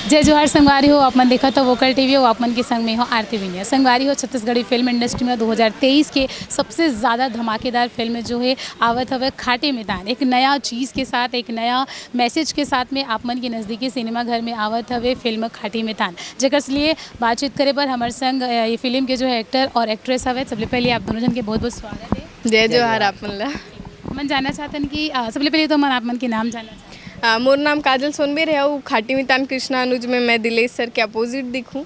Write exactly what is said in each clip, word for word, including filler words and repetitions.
जय जोहार संगवारी हो, आप मन देखत हो वोकल टीवी, हो आप मन के संग में हो आरती विनय। संगवारी हो, छत्तीसगढ़ी फिल्म इंडस्ट्री में दो हज़ार तेईस के सबसे ज़्यादा धमाकेदार फिल्म जो है आवत हवे खाटी में तान, एक नया चीज़ के साथ, एक नया मैसेज के साथ में आप मन के नज़दीकी सिनेमा घर में आवत हवे फिल्म खाटी में तान, जेकर लिए बातचीत करे बर हमर संग अ, ये फिल्म के जो है एक्टर और एक्ट्रेस हवे। सबले पहले आप दोनों जन के बहुत बहुत स्वागत है। जय जोहार आप मन ला। मन जानना चाहतन कि अ, सबले पहले तो मन आप मन के नाम जानना चाहतन। अ, मोर नाम काजल सोनबेर है, अउ खाटी मितान कृष्णा अनुज में मैं दिलेश सर के अपोजिट दिखूं।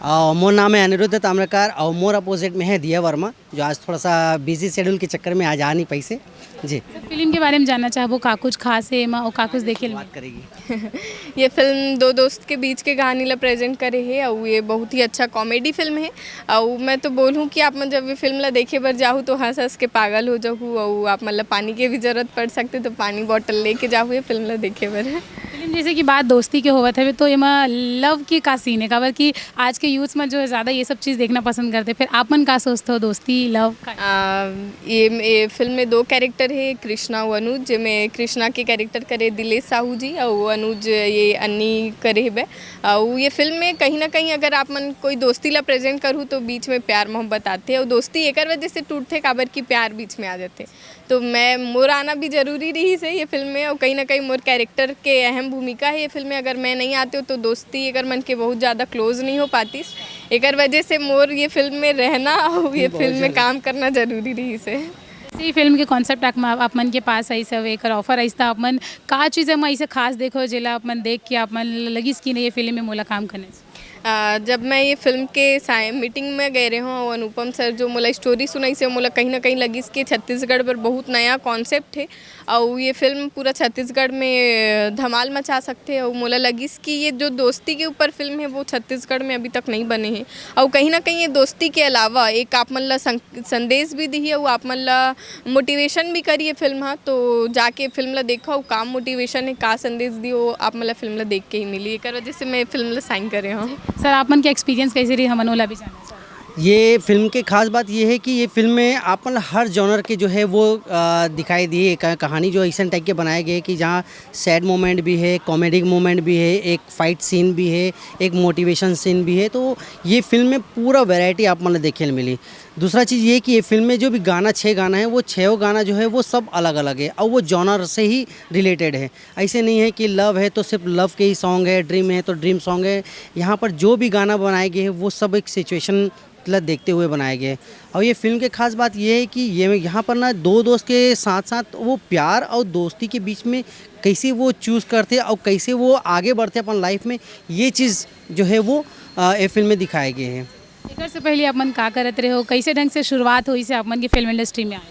अ, मोर नाम है अनिरुद्ध ताम्रकार और मोर अपोजिट में है दिया वर्मा, जो आज थोड़ा सा बिजी शेड्यूल के चक्कर में आज आ नहीं पाई से। जी। फिल्म के बारे में जानना चाहबो, का कुछ खास है एमा और का कुछ देखे बात करेगी। ये फिल्म दो दोस्त के बीच के कहानी ला प्रेजेंट करे है और ये बहुत ही अच्छा कॉमेडी फिल्म है। और मैं तो बोलूँ कि आप मन जब ये फिल्म ला देखे बर जाहू तो हंस हंस के पागल हो जाहू और आप मन ला पानी के भी जरूरत पड़ सकते, तो पानी बॉटल लेके जाहू ये फिल्म ला देखे बर। फिल्म जैसे कि बात दोस्ती के होवत हवे, तो एमा लव के का सीन है? काबर कि आज के यूथ में जो है ज़्यादा ये सब चीज़ देखना पसंद करते, फिर आप मन का सोचते हो दोस्ती, लव का? आ, ये, ये फिल्म में दो कैरेक्टर है, कृष्णा और अनुज, जेमे कृष्णा के कैरेक्टर करे दिलेश साहू जी और अनुज ये अन्नी करे हेबे। और ये फिल्म में कहीं ना कहीं अगर आप मन कोई दोस्ती ला प्रेजेंट करू तो बीच में प्यार मोहब्बत आते और दोस्ती एकर वजह से टूटते काबर कि प्यार बीच में आ जाते। तो मैं, मोर आना भी जरूरी रही से ये फिल्म में और कहीं ना कहीं मोर कैरेक्टर के अहम भूमिका है ये फिल्म में। अगर मैं नहीं आती हूँ तो दोस्ती एकर मन के बहुत ज़्यादा क्लोज नहीं हो पाती। एकर वजह से मोर ये फिल्म में रहना और ये बहुत फिल्म में जरूरी। काम करना जरूरी रही से। जैसे ही फिल्म के कॉन्सेप्ट आप, आप मन के पास आइस हवे, एकर ऑफर आइस, त आप मन का चीज़ एमा ऐसे खास देखो जेला आप मन देख के आप मन ल-, लगिस कि नहीं ये फिल्म में मोला काम करना चाहिए? अ, जब मैं ये फिल्म के साइ-, मीटिंग में गए रहे हूँ और अनुपम सर जो मोला स्टोरी सुनाइस हे, मोला कहीं ना कहीं लगिस कि छत्तीसगढ़ पर बहुत नया कॉन्सेप्ट है और ये फिल्म पूरा छत्तीसगढ़ में धमाल मचा सकते हैं। और मोला लगिस कि ये जो दोस्ती के ऊपर फिल्म है वो छत्तीसगढ़ में अभी तक नहीं बने हैं और कहीं ना कहीं ये दोस्ती के अलावा एक आप मन ला सं-, संदेश भी दी है और आप मन ला मोटिवेशन भी करी ये फिल्म हा। तो जाके फिल्म ला देखो, का मोटिवेशन है, का संदेश दियो, आप मन ला फिल्म ला देख के ही मिली। एकर वजह से मैं फिल्म ला साइन करे हूँ। सर, आप मन के एक्सपीरियंस कैसे रही, हमन ओला भी जानना चाहते हैं। ये फिल्म के खास बात ये है कि ये फिल्म में आप मन ला हर जॉनर के जो है वो अ, दिखाई दी। एक कहानी जो ऐसा टाइप के बनाए गए कि जहाँ सैड मोमेंट भी है, कॉमेडी मोमेंट भी है, एक फाइट सीन भी है, एक मोटिवेशन सीन भी है। तो ये फिल्म में पूरा वैरायटी आप मन ला देखे ल मिली। दूसरा चीज़ ये कि ये फिल्म में जो भी गाना, छः गाना है, वो छः गाना जो है वो सब अलग अलग है और वो जॉनर से ही रिलेटेड है। ऐसे नहीं है कि लव है तो सिर्फ लव के ही सॉन्ग है, ड्रीम है तो ड्रीम सॉन्ग है। यहाँ पर जो भी गाना बनाए गए हैं वो सब एक सिचुएशन ला देखते हुए बनाए गए हैं। और ये फिल्म के खास बात ये है कि ये यहाँ पर ना दो दोस्त के साथ साथ वो प्यार और दोस्ती के बीच में कैसे वो चूज़ करते हैं और कैसे वो आगे बढ़ते हैं अपन लाइफ में, ये चीज़ जो है वो अ, ये फिल्म में दिखाए गए हैं। एकर से पहले आप मन का करत रहे हो, कैसे ढंग से शुरुआत हुई से आप मन की फिल्म इंडस्ट्री में आए?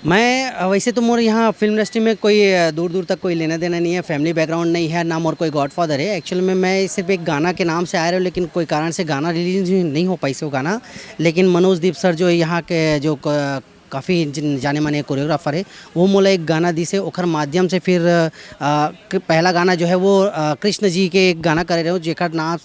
मैं अ, वैसे तो मोर यहाँ फिल्म इंडस्ट्री में कोई अ, दूर दूर तक कोई लेना देना नहीं है, फैमिली बैकग्राउंड नहीं है, ना मोर कोई गॉडफादर है। एक्चुअल में मैं सिर्फ एक गाना के नाम से आए रहे हूँ, लेकिन कोई कारण से गाना रिलीज नहीं हो पाई से वो गाना। लेकिन मनोज दीप सर जो यहाँ के जो क-, काफ़ी जिन-, जाने माने कोरियोग्राफर है, वो मोला एक गाना दिस हे, ओखर माध्यम से फिर अ, क-, पहला गाना जो है वो अ, कृष्ण जी के एक गाना करे रहे हो, जेकर नाम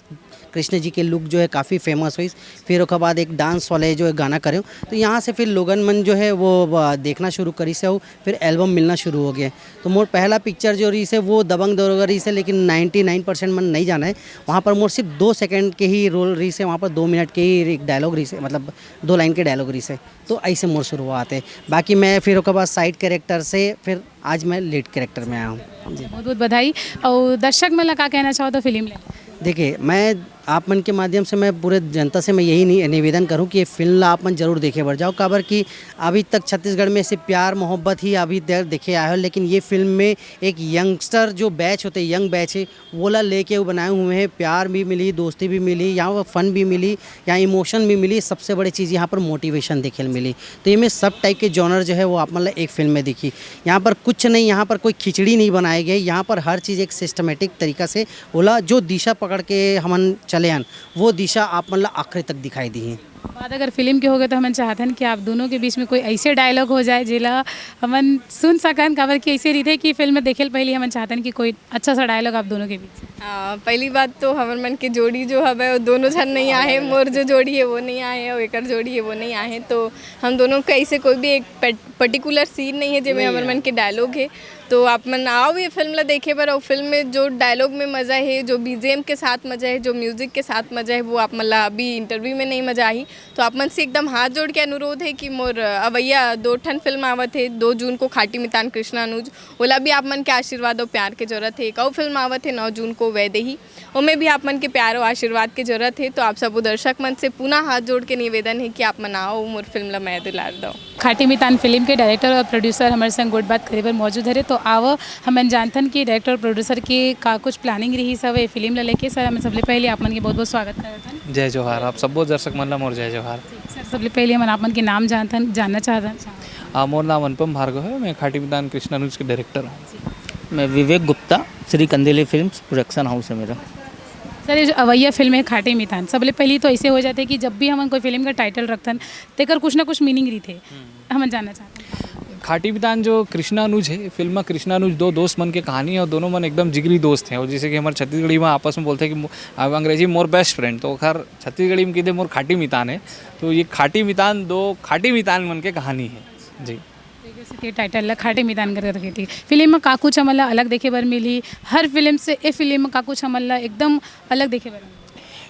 कृष्ण जी के लुक जो है काफ़ी फेमस होइस। फिर ओकर बाद एक डांस वाले जो है गाना करे हो, तो यहाँ से फिर लोगन मन जो है वो अ, देखना शुरू करिस हे, फिर एल्बम मिलना शुरू हो गए। तो मोर पहला पिक्चर जो रहिस हे वो दबंग दरोगा रहिस हे, लेकिन नाइन्टी नाइन परसेंट मन नहीं जाना है। वहाँ पर मोर सिर्फ दो सेकंड के ही रोल रहिस हे, वहाँ पर दो मिनट के ही एक डायलॉग रहिस हे, मतलब दो लाइन के डायलॉग रहिस हे। तो ऐसे मोर शुरुआत है। बाकी मैं फिर ओकर बाद साइड कैरेक्टर से फिर आज मैं लीड कैरेक्टर में आया हूँ। जी। बहुत बहुत बधाई। और दर्शक मन ला का कहना चाहो तो फिल्म ले? देखिए, मैं आप मन के माध्यम से मैं पूरे जनता से मैं यही नि-, निवेदन करूँ कि ये फिल्म ला आप मन जरूर देखे बर जाओ, काबर कि अभी तक छत्तीसगढ़ में सिर्फ प्यार मोहब्बत ही अभी तक देखे आए हो, लेकिन ये फिल्म में एक यंगस्टर जो बैच होते, यंग बैच है, वोला लेके वो बनाए हुए हैं। प्यार भी मिली, दोस्ती भी मिली, यहाँ पर फन भी मिली, यहाँ इमोशन भी मिली। सबसे बड़ी चीज़ यहाँ पर मोटिवेशन देखे ल मिली। तो ये में सब टाइप के जॉनर जो है वो आप मतलब एक फिल्म में दिखी। यहाँ पर कुछ नहीं, यहाँ पर कोई खिचड़ी नहीं बनाए गए, यहाँ पर हर चीज़ एक सिस्टमेटिक तरीका से वोला जो दिशा पकड़ के हमन चले हन, वो दिशा आप मतलब आखिरी तक दिखाई दी है। बात अगर फिल्म के होगे, तो हमन चाहथन कि आप दोनों के बीच में कोई ऐसे डायलॉग हो जाए, जेला हमन सुन सकन, काबर कि ऐसे रहिथे कि फिल्म देखे ले पहली हमन चाहथन कि कोई अच्छा सा डायलॉग आप दोनों के बीच। हाँ, पहली बात तो हमर मन के जोड़ी जो हवे, वो दोनों झन नहीं आहे। मोर जो जोड़ी है, वो नहीं आहे, और एकर जोड़ी है, वो नहीं आहे। तो हम दोनों का ऐसे कोई भी एक पर्टिकुलर सीन नहीं है जेमे हमर मन के डायलॉग है। तो आप मन आओ ये फिल्म ला देखे बर। और फिल्म में जो डायलॉग में मज़ा है, जो बीजीएम के साथ मज़ा है, जो म्यूजिक के साथ मज़ा है, वो आप मन ला अभी इंटरव्यू में नहीं मज़ा आही। तो आप मन से एकदम हाथ जोड़ के अनुरोध है कि मोर अवैया दो ठन फिल्म आवत है, दो जून को खाटी मितान कृष्णा अनुज, ओला भी आप मन के आशीर्वाद और प्यार के जरूरत है। एक और फिल्म आवत है नौ जून को वैदेही, ओमे भी आप मन के प्यार और आशीर्वाद के जरूरत है। तो आप सबो दर्शक मन से पुनः हाथ जोड़ के निवेदन है कि आप मन आओ, मोर फिल्म ला मया दुलार दो। खाटी मितान फिल्म के डायरेक्टर और प्रोड्यूसर हमर संग गोठ बात करे बर मौजूद हरे। तो आव, हमन जानथन कि डायरेक्टर और प्रोड्यूसर के का कुछ प्लानिंग रहिस हवे ये फिल्म ला लेके। सर, हमन सबले पहले आप मन के बहुत बहुत स्वागत करत हन। जय जोहार। आप सबो दर्शक मन ला मोर जय जोहार। सर, सबले पहले हमन आप मन के नाम जानथन, जानना चाहथन। आ, मोर नाम अनुपम भार्गव है, मैं खाटी मितान कृष्णा अनुज के डायरेक्टर हूँ। मैं Vivek Gupta, Shri Kandeli films production house है मेरा। सर, ये जो अवैया फिल्म है खाटी मितान, सबले पहली तो ऐसे हो जाते कि जब भी हमन कोई फिल्म का टाइटल रखथन, तेकर कुछ ना कुछ मीनिंग रहिथे। हमन जानना चाहथन। खाटी मितान जो कृष्णा अनुज है, फिल्म में कृष्णा अनुज दो दोस्त मन के कहानी है और दोनों मन एकदम जिगरी दोस्त हैं। और जैसे कि हमारे छत्तीसगढ़ी में आपस में बोलते हैं कि मो-, अब अंग्रेजी मोर बेस्ट फ्रेंड, तो खैर छत्तीसगढ़ी में कहिथे मोर खाटी मितान है। तो ये खाटी मितान दो खाटी मितान मन के कहानी है जी। जैसे कि टाइटल ला खाटी मितान कर करके थी। फिल्म में का कुछ हमन ला अलग देखे बर मिली, हर फिल्म से ए फिल्म में का कुछ हमन ला एकदम अलग देखे बर मिली।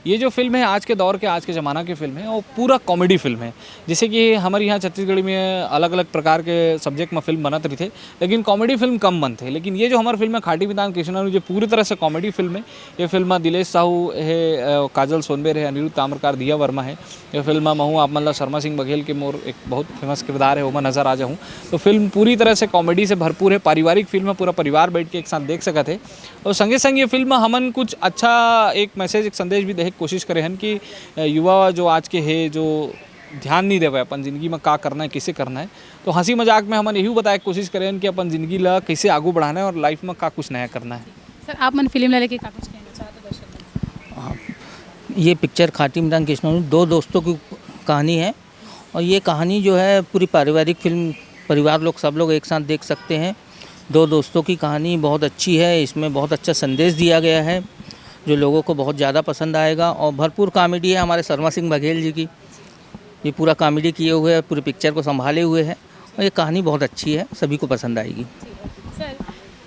ये जो फिल्म है, आज के दौर के, आज के ज़माना की फिल्म है और पूरा कॉमेडी फिल्म है। जैसे कि हमारे यहाँ छत्तीसगढ़ी में अलग-अलग प्रकार के सब्जेक्ट में फिल्म बनत रहिथे, लेकिन कॉमेडी फिल्म कम बनथे। लेकिन ये जो हमारी फिल्म है खाटी मितान कृष्णा अनुज, ये पूरी तरह से कॉमेडी फिल्म है। ये फिल्म में दिलेश साहू है, अ, काजल सोनबेर है, अनिरुद्ध ताम्रकार, दिया वर्मा है। ये फिल्म में महू आप मन ला शर्मा सिंह बघेल के मोर एक बहुत फेमस किरदार है, ओमा नजर आ जाहूँ। तो फिल्म पूरी तरह से कॉमेडी से भरपूर है, पारिवारिक फिल्म है, पूरा परिवार बैठ के एक साथ देख सकत है। और संगे संग ये फिल्म हमन कुछ अच्छा एक मैसेज, एक संदेश भी देहे के कोशिश करे हन कि, अ, युवा जो आज के है, जो ध्यान नहीं देवे अपन जिंदगी में का करना है, कैसे करना है, तो हंसी मजाक में हमन यही बताए के कोशिश करे हन कि अपन जिंदगी ला कैसे आगू बढ़ाना है और लाइफ में का कुछ नया करना है। सर, आप मन फिल्म ला लेके का कुछ कहना चाहते हो दर्शक मन से? हाँ, ये पिक्चर खाटी मितान कृष्णा अनुज दो दोस्तों की कहानी है और ये कहानी जो है पूरी पारिवारिक फिल्म, परिवार लोग, सब लोग एक साथ देख सकते हैं। दो दोस्तों की कहानी बहुत अच्छी है, इसमें बहुत अच्छा संदेश दिया गया है जो लोगों को बहुत ज़्यादा पसंद आएगा। और भरपूर कॉमेडी है हमारे शर्मा सिंह बघेल जी की, ये पूरा कॉमेडी किए हुए है, पूरी पिक्चर को संभाले हुए है और ये कहानी बहुत अच्छी है, सभी को पसंद आएगी। सर,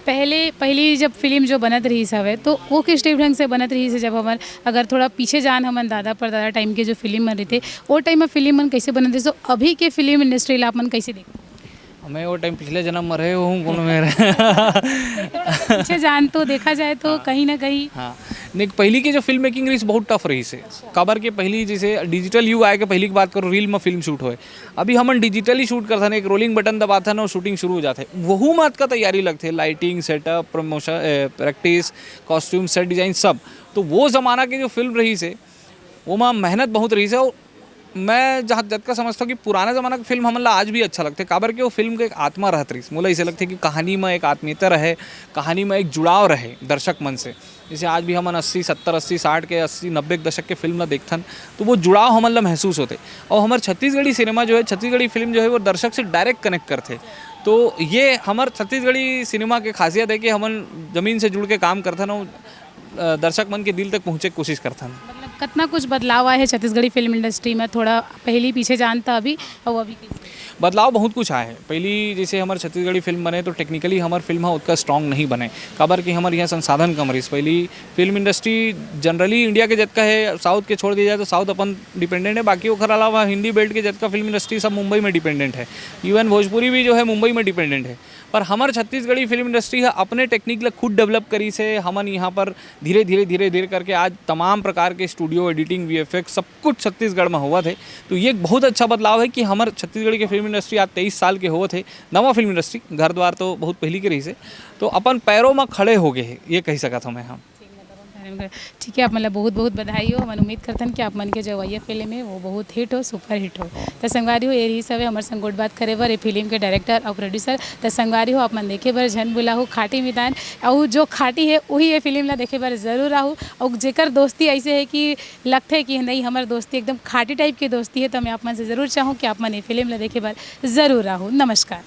पहले, पहली जब फिल्म जो बनत रहिस हवे, तो वो किस टाइप ढंग से बनत रहिस है? जब हमन अगर थोड़ा पीछे जान, हमन दादा परदादा टाइम के जो फिल्म बन रही थे, वो टाइम में फिल्म मन कैसे बनत रहिस, तो अभी के फिल्म इंडस्ट्री ला आप मन कैसे देखो? मैं वो टाइम पिछले जन्म में रहे हूँ, कोनो मेरे। पीछे जान तो देखा जाए तो हाँ। कहीं ना कहीं हाँ, नहीं, पहली की जो फिल्म मेकिंग रही, बहुत टफ रही से। काबर के पहली, जैसे डिजिटल युग आए के पहली की बात करो, रील में फिल्म शूट होए। अभी हमन डिजिटली शूट करथन, एक रोलिंग बटन दबाथन और शूटिंग शुरू हो जाथे। वहू में अतका तैयारी लगथे, लाइटिंग, सेटअप, प्रमोशन, ए, प्रैक्टिस, कॉस्ट्यूम, सेट डिजाइन, सब। तो वो ज़माना के जो फिल्म रही से, वो में मेहनत बहुत रही से। और मैं जहाँ, जतका समझता हूँ कि पुराना ज़माना के फिल्म हमन ला आज भी अच्छा लगथे, काबर के वो फिल्म के एक आत्मा रहत रहिस। मोला ऐसे लगथे कि कहानी में एक आत्मीयता रहे, कहानी में एक जुड़ाव रहे दर्शक मन से। जैसे आज भी हमन अस्सी, सत्तर, अस्सी, साठ के, अस्सी, नब्बे के दशक के फिल्म ला देखथन, तो वो जुड़ाव हमन ला महसूस होथे। और हमर छत्तीसगढ़ी सिनेमा जो है, छत्तीसगढ़ी फिल्म जो है, वो दर्शक से डायरेक्ट कनेक्ट करथे। तो ये हमर छत्तीसगढ़ी सिनेमा के खासियत है कि हमन जमीन से जुड़ के काम करथन और, अ, दर्शक मन के दिल तक पहुँचे के कोशिश करथन। मतलब, कितना कुछ बदलाव आए है छत्तीसगढ़ी फिल्म इंडस्ट्री में, थोड़ा पहली पीछे जान था अभी और अभी कैसे? बदलाव बहुत कुछ आए है। पहली जैसे हमर छत्तीसगढ़ी फिल्म बने, तो टेक्निकली हमर फिल्म ह ओतका स्ट्रॉन्ग नहीं बने, काबर कि हमर यहाँ संसाधन कम रहिस। पहली फिल्म इंडस्ट्री जनरली इंडिया के जतका है, साउथ के छोड़ दिया जाए तो साउथ अपन डिपेंडेंट है, बाकी ओखर अलावा हिंदी बेल्ट के जतका फिल्म इंडस्ट्री सब मुंबई में डिपेंडेंट है। इवन भोजपुरी भी जो है मुंबई में डिपेंडेंट है। पर हमर छत्तीसगढ़ी फिल्म इंडस्ट्री ह अपने टेक्निक ल खुद डेवलप करिस हे। हमन यहाँ पर धीरे, धीरे, धीरे, धीरे करके आज तमाम प्रकार के स्टूडियो, एडिटिंग, वीएफएक्स सब कुछ छत्तीसगढ़ में होवत हे। तो ये एक बहुत अच्छा बदलाव है कि हमर छत्तीसगढ़ के फिल्म इंडस्ट्री आज तेईस साल के होवत हे। नवा फिल्म इंडस्ट्री, घर द्वार तो बहुत पहली के रहिस हे, तो अपन पैरों में खड़े हो गए हे, ये कही सकत हूँ मैं। हाँ। ठीक है, आप मन ला बहुत बहुत बधाई हो। हमन उम्मीद करथन कि आप मन के जो ये फिल्म है वो बहुत हिट हो, सुपर हिट हो। त संगवारी हो, ये रही सब है हमर संग गोठ बात करे बर ये फिल्म के डायरेक्टर और प्रोड्यूसर। त संगवारी हो, आप मन देखे बर झन भुलाहू खाटी मितान, और जो खाटी है वही ये फिल्म ला देखे बर जरूर आहू। और जेकर दोस्ती ऐसे है कि लगथे कि नहीं, हमर दोस्ती एकदम खाटी टाइप के दोस्ती है, तो मैं आप मन से जरूर चाहूँ कि आप मन ये फिल्म ला देखे बर जरूर आहू। नमस्कार।